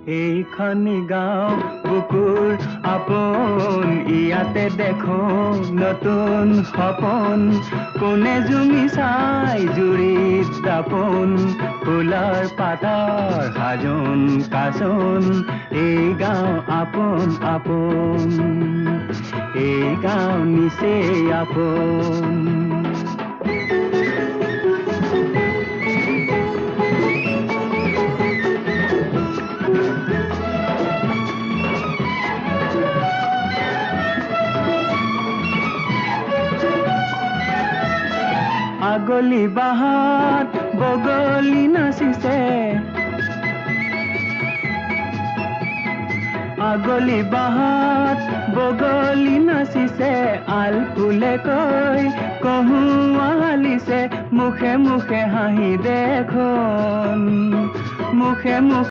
এইখনি গাঁও বুকুৰ আপোন, ইয়াতে দেখো নতুন সপোন। কোনে জুমি চাই জুৰিত দাপোন, ফুলৰ পাতৰ সাজোন কাচোন। এই গাঁও আপোন আপোন, এই গাঁও নিচেই আপোন। আগলি বাহাত বগলী নাচিছে, আগলি বাহাত বগলী নাচিছে, আল ফুলে কৈ কহুৱালিছে, মুখে মুখে হাঁহি দেখোন, মুখে মুখে।